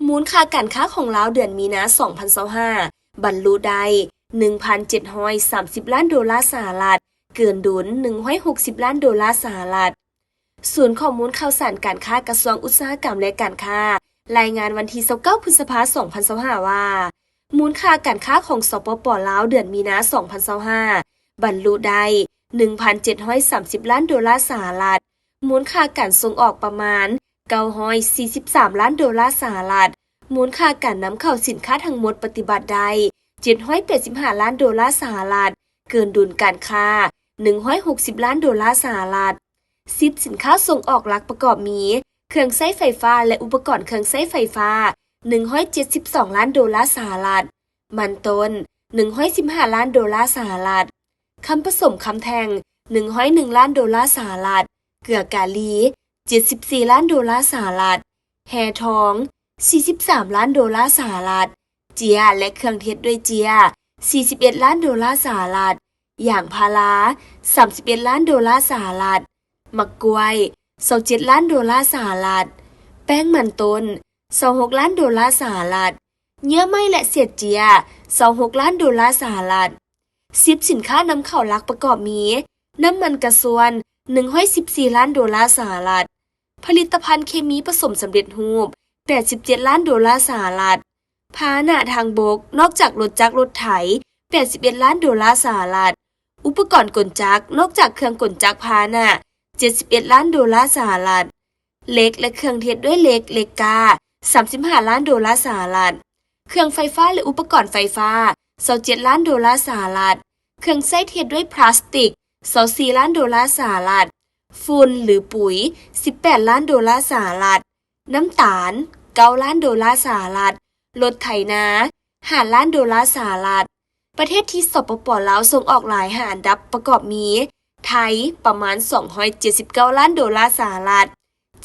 ມູນຄ່າການຄ້າຂອງລາວເດືອນມີນາ ສອງພັນຊາວຫ້າ ບັນລຸໄດ້ ໜຶ່ງພັນເຈັດຮ້ອຍສາມສິບລ້ານໂດລາສະຫະລັດ, ເກີນດຸນ ໜຶ່ງຮ້ອຍຫົກສິບລ້ານໂດລາສະຫະລັດ. ສູນຂໍ້ມູນຂ່າວສານການຄ້າ ກະຊວງອຸດສາຫະກຳ ແລະ ການຄ້າ ລາຍງານວັນທີ ຊາວເກົ້າ ພຶດສະພາ ສອງພັນຊາວຫ້າ ວ່າ ມູນຄ່າການຄ້າຂອງ ສປປ ລາວ ເດືອນມີນາ ສອງພັນຊາວຫ້າ ບັນລຸໄດ້ ໜຶ່ງພັນເຈັດຮ້ອຍສາມສິບລ້ານໂດລາສະຫະລັດ, ມູນຄ່າການສົ່ງອອກປະມານ ເກົ້າຮ້ອຍສີ່ສິບສາມລ້ານໂດລາສະຫະລັດ, ມູນຄ່າການນຳເຂົ້າສິນຄ້າທັງໝົດປະຕິບັດໄດ້ ເຈັດຮ້ອຍແປດສິບຫ້າລ້ານໂດລາສະຫະລັດ, ເກີນດຸນການຄ້າ ໜຶ່ງຮ້ອຍຫົກສິບລ້ານໂດລາສະຫະລັດ. ສິບສິນຄ້າສົ່ງອອກຫຼັກປະກອບມີ ເຄື່ອງໃຊ້ໄຟຟ້າ ແລະ ອຸປະກອນເຄື່ອງໃຊ້ໄຟຟ້າ ໜຶ່ງຮ້ອຍເຈັດສິບສອງລ້ານໂດລາສະຫະລັດ, ມັນຕົ້ນ ໜຶ່ງຮ້ອຍສິບຫ້າລ້ານໂດລາສະຫະລັດ, ຄຳປະສົມຄຳແທ່ງ ໜຶ່ງຮ້ອຍໜຶ່ງລ້ານໂດລາສະຫະລັດ, ເກືອກາລີ ເຈັດສິບສີ່ລ້ານໂດລາສະຫະລັດ, ແຮ່ທອງ ສີ່ສິບສາມລ້ານໂດລາສະຫະລັດ, ເຈຍ ແລະ ເຄື່ອງເຮັດດ້ວຍເຈຍ ສີ່ສິບເອັດລ້ານໂດລາສະຫະລັດ, ຢາງພາລາ ສາມສິບເອັດລ້ານໂດລາສະຫະລັດ, ໝາກກ້ວຍ ຊາວເຈັດລ້ານໂດລາສະຫະລັດ, ແປ້ງມັນຕົ້ນ ຊາວຫົກລ້ານໂດລາສະຫະລັດ, ເຍື່ອໄມ້ ແລະ ເສດເຈຍ ຊາວຫົກລ້ານໂດລາສະຫະລັດ. ສິບສິນຄ້ານຳເຂົ້າຫຼັກປະກອບມີ ນ້ຳມັນກະຊວນ ໜຶ່ງຮ້ອຍສິບສີ່ລ້ານໂດລາສະຫະລັດ, ຜະລິດຕະພັນເຄມີປະສົມສຳເລັດຮູບ ແປດສິບເຈັດລ້ານໂດລາສະຫະລັດ, ພາຫະນະທາງບົກ ນອກຈາກລົດຈັກລົດໄຖ ແປດສິບເອັດລ້ານໂດລາສະຫະລັດ, ອຸປະກອນກົນຈັກ ນອກຈາກເຄື່ອງກົນຈັກພາຫະນະ ເຈັດສິບເອັດລ້ານໂດລາສະຫະລັດ, ເຫຼັກ ແລະ ເຄື່ອງເຮັດດ້ວຍເຫຼັກ ເຫຼັກກ້າ ສາມສິບຫ້າລ້ານໂດລາສະຫະລັດ, ເຄື່ອງໄຟຟ້າ ແລະ ອຸປະກອນໄຟຟ້າ ຊາວເຈັດລ້ານໂດລາສະຫະລັດ, ເຄື່ອງໃຊ້ທີ່ເຮັດດ້ວຍພລາສຕິກ ຊາວສີ່ລ້ານໂດລາສະຫະລັດ, ຝຸ່ນ ຫຼື ປຸຍ ສິບແປດລ້ານໂດລາສະຫະລັດ, ນ້ຳຕານ ເກົ້າລ້ານໂດລາສະຫະລັດ, ລົດໄຖນາ ຫ້າລ້ານໂດລາສະຫະລັດ. ປະເທດທີ່ ສປປ ລາວ ສົ່ງອອກຫຼາຍຫ້າອັນດັບປະກອບມີ ໄທ ປະມານ ສອງຮ້ອຍເຈັດສິບເກົ້າລ້ານໂດລາສະຫະລັດ,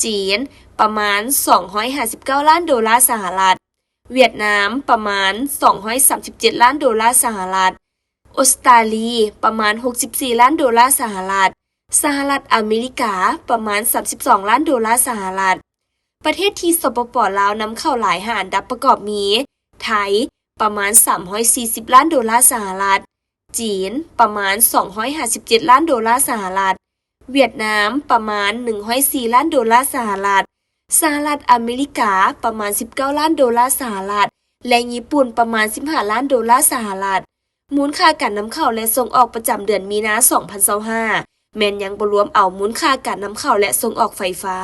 ຈີນ ປະມານ ສອງຮ້ອຍຫ້າສິບເກົ້າລ້ານໂດລາສະຫະລັດ, ຫວຽດນາມ ປະມານ ສອງຮ້ອຍສາມສິບເຈັດລ້ານໂດລາສະຫະລັດ, ອົດສະຕາລີ ປະມານ ຫົກສິບສີ່ລ້ານໂດລາສະຫະລັດ, ສະຫະລັດອາເມລິກາ ປະມານ ສາມສິບສອງລ້ານໂດລາສະຫະລັດ. ປະເທດທີ່ ສປປ ລາວ ນຳເຂົ້າຫຼາຍຫ້າອັນດັບປະກອບມີ ໄທ ປະມານ ສາມຮ້ອຍສີ່ສິບລ້ານໂດລາສະຫະລັດ, ຈີນ ປະມານ ສອງຮ້ອຍຫ້າສິບເຈັດລ້ານໂດລາສະຫະລັດ, ຫວຽດນາມ ປະມານ ໜຶ່ງຮ້ອຍສີ່ລ້ານໂດລາສະຫະລັດ, ສະຫະລັດອາເມລິກາ ປະມານ ສິບເກົ້າລ້ານໂດລາສະຫະລັດ ແລະ ຍີ່ປຸ່ນ ປະມານ ສິບຫ້າລ້ານໂດລາສະຫະລັດ. ມູນຄ່າການນຳເຂົ້າ ແລະ ສົ່ງອອກປະຈຳເດືອນມີນາ ສອງພັນຊາວຫ້າ ແມ່ນຍັງບໍ່ລວມເອົາມູນຄ່າການນຳເຂົ້າ ແລະ ສົ່ງອອກໄຟຟ້າ.